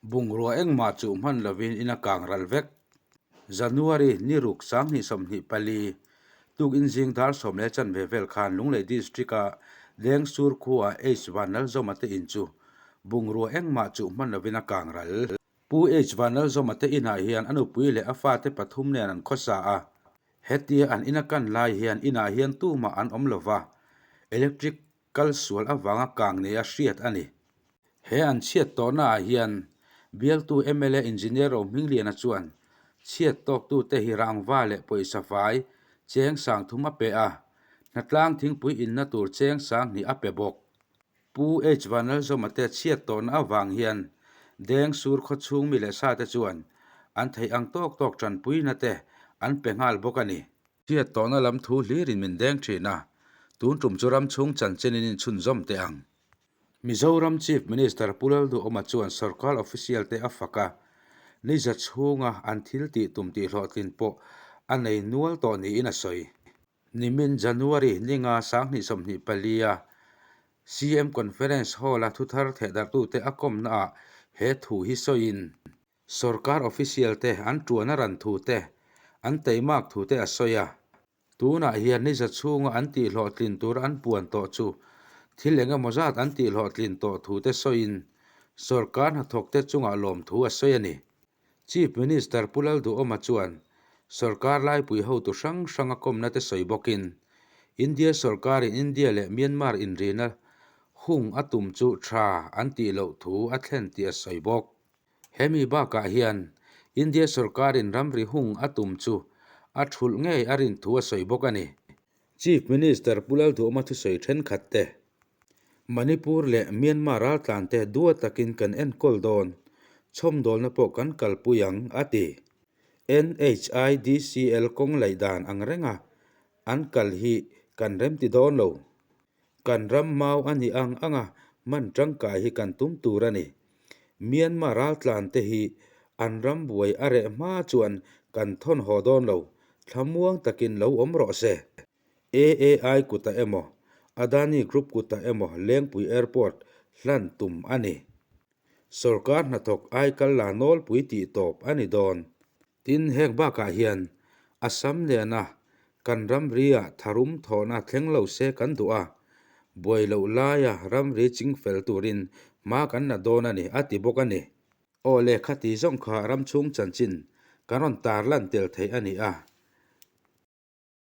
Bungrua engmah chuh hman lovin in a kang ral vek. January ni ruk 2024, tukin zing dar 10:15 vel khan Lunglei District-a Dengsur khua H Vanlalzawma te in chu bungrua engmah chuh hman lovin a kang ral. Pu H Vanlalzawma te inah hian a nupui leh a fate pathum nen an khawsa a. Hetia an ina kan lai hian inah hian tumah an awm lova, electric kal sual avanga kang nia hriat a ni. He an chhiat tawhnaah hian bialtu mla Engineer Rohmingliana chuan chhiat tawktute hi rangva leh pawisa fai cheng 3000 a pe a, hnatlang thingpui inna tur cheng 2000 a pe bawk. Pu H Vanlalzawma te chhiat tawhna avang hian Deng sur khawchhung mi leh sate chuan an theih ang tawk tawk tanpuina te an pe nghal bawk a ni. Chhiat tawhna lam thu hlirin min deng thin a, tun tum chu ram chhung chanchinin inchhunzawm teh ang. Mizoram Chief Minister Pu Lalduhawma chuan sorkar official te a fak a, ni za chhunga an thil tih tum tih hlawhtlin pawh a nei nual tawh niin a sawi. Nimin January ninga 2024 a CM Conference Hall-a thuthar thehdarhtute a kawmnaah he thu hi sawiin, Sorkar official te an tuan a ran thu te, an teimak thu te a sawi a. Tunah hian ni za chhunga an tihhlawhtlin tur an puan tawh chu thil eng emaw zat an tihhlawhtlin tawh thu te sawiin sorkar hnathawk te chungah lawmthu a sawi a ni. Chief Minister Pu Lalduhawma chuan sorkar laipui hotu hrang hranga kawmna te sawi bawkin India sorkarin India leh Myanmar inrina hung a tum chu tha an tih loh thu a thlen tih a sawi bawk. Hemi bakah hian India sorkarin ramri hung a tum chu a thulh ngei a rin thu a sawi bawk a ni. Chief Minister Pu Lalduhawma thusawi thenkhat te, Manipur leh Myanmar raltlante dua takin kan enkawl dawn, chhawmdawlna pawh kan kalpui ang, a ti. NHIDCL kawng laih dan ang renga an kal hi kan remti dawn lo. Kan ram mau a nih ang anga hman tangkai hi kan tum tur a ni. Myanmar raltlan te hi an ram buai a reh hma chuan kan thawn haw dawn lo, thlamuang takin lo awm rawh se. AAI kutah emaw, Adani Group kutah emaw Lengpui Airport hlan tum a ni. Sorkar hnathawk aikal la nawlpui tih tawp a ni dawn. Tin, heng bakah hian Assam nena kan ramri-ah tharum thawhna thleng lo se kan duh a, buai loh laia ramri chingfel turin hma kan la dawn a ni, a ti bawk a ni. Aw le, khati zawng kha ramchhung chanchin kan rawn tarlan tel theih a ni a.